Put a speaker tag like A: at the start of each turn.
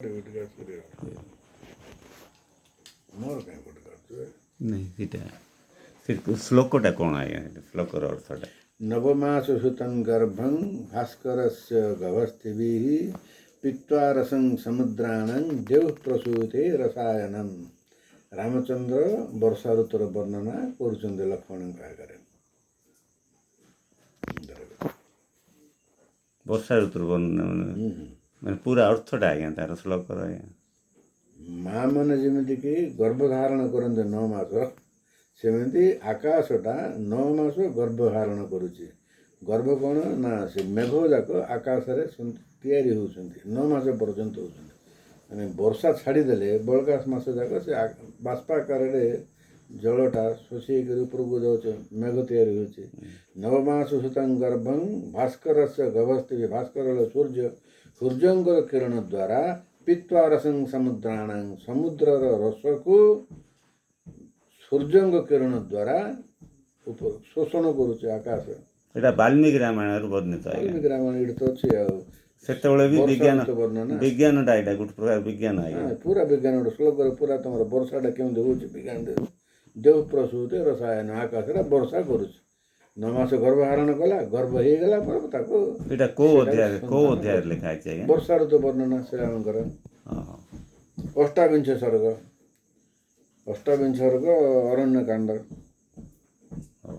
A: ମୋର କାହିଁ ଫଟୋ କାଟୁଛୁ?
B: ନାଇଁ, ସେଇଟା ସେ ଶ୍ଲୋକଟା କ'ଣ ଆଜ୍ଞା? ଶ୍ଲୋକର ଅର୍ଥଟା?
A: ନବମାସ ସୁତଂ ଗର୍ଭଂ ଭାସ୍କରସ୍ୟ ଗଭସ୍ଥିଭିः ପୀତ୍वा ରସଂ ସମୁଦ୍ରାଣଂ ଦେଉ ପ୍ରସୂତେ ରସାୟନମ୍। ରାମଚନ୍ଦ୍ର ବର୍ଷା ଋତୁର ବର୍ଣ୍ଣନା କରୁଛନ୍ତି ଲକ୍ଷ୍ମଣଙ୍କ ଆଗରେ।
B: ବର୍ଷା ଋତୁର ବର୍ଣ୍ଣନା ମାନେ ପୁରା ଅର୍ଥଟା ଆଜ୍ଞା, ତାର ଶ୍ଲୋକର ଆଜ୍ଞା?
A: ମା ମାନେ ଯେମିତିକି ଗର୍ଭଧାରଣ କରନ୍ତି 9 ମାସ, ସେମିତି ଆକାଶଟା 9 ମାସ ଗର୍ଭଧାରଣ କରୁଛି। ଗର୍ଭ କ'ଣ ନା ସେ ମେଘ ଯାକ ଆକାଶରେ ତିଆରି ହେଉଛନ୍ତି, 9 ମାସ ପର୍ଯ୍ୟନ୍ତ ହେଉଛନ୍ତି। ମାନେ ବର୍ଷା ଛାଡ଼ିଦେଲେ ବଳକା ମାସ ଯାକ ସେ ବାଷ୍ପ ଆକାରରେ ଜଳଟା ଶୋଷି ହେଇକରି ଉପରକୁ ଯାଉଛି, ମେଘ ତିଆରି ହେଉଛି। ନବମାସ ସୁତଂ ଗର୍ଭଂ ଭାସ୍କରସ୍ୟ ଗଭସ୍ଥିବି, ଭାସ୍କର ହେଲା ସୂର୍ଯ୍ୟ, ସୂର୍ଯ୍ୟଙ୍କର କିରଣ ଦ୍ୱାରା ପୀତ୍ବା ରସଂ ସମୁଦ୍ରାଣାଂ, ସମୁଦ୍ରର ରସକୁ ସୂର୍ଯ୍ୟଙ୍କ କିରଣ ଦ୍ୱାରା ଶୋଷଣ କରୁଛି ଆକାଶ।
B: ଏଇଟା ବାଲ୍ମୀକି ରାମାୟଣରୁ ବର୍ଣ୍ଣିତ ଆଜ୍ଞା?
A: ବାଲ୍ମୀକି ରାମାୟଣ ଏଇଠି ତ ଅଛି। ଆଉ
B: ସେତେବେଳେ ବି
A: ବର୍ଷା
B: ବିଜ୍ଞାନ
A: ଋତୁ ବର୍ଣ୍ଣନା।
B: ବିଜ୍ଞାନଟା ଏଇଟା ଗୋଟେ ପ୍ରକାର ବିଜ୍ଞାନ ଆଜ୍ଞା।
A: ହଁ, ପୁରା ବିଜ୍ଞାନ। ଗୋଟେ ଶ୍ଲୋକରେ ପୁରା ତମର ବର୍ଷାଟା କେମିତି ହେଉଛି ବିଜ୍ଞାନ। ଦେବ ପ୍ରସୂତେ ରସାୟନ, ଆକାଶରେ ବର୍ଷା କରୁଛି। 9 ମାସ ଗର୍ଭ ଧାରଣ କଲା, ଗର୍ଭ ହେଇଗଲା ପରେ ତାକୁ
B: ଏଇଟା କୋଉ
A: ସେଇଟାକୁ
B: ଅଧ୍ୟାୟରେ, କୋଉ
A: ସନ୍ତାନ
B: ଅଧ୍ୟାୟରେ
A: କରୁଛି।
B: ଲେଖା ହେଇଛି ଆଜ୍ଞା?
A: ବର୍ଷା ଋତୁ ବର୍ଣ୍ଣନା ଶ୍ରୀରାମଙ୍କର। ଅଷ୍ଟାବିଂଶ ସର୍ଗ, ଅଷ୍ଟାବିଂଶ ସର୍ଗ, ଅରଣ୍ୟକାଣ୍ଡ।
B: ହଉ।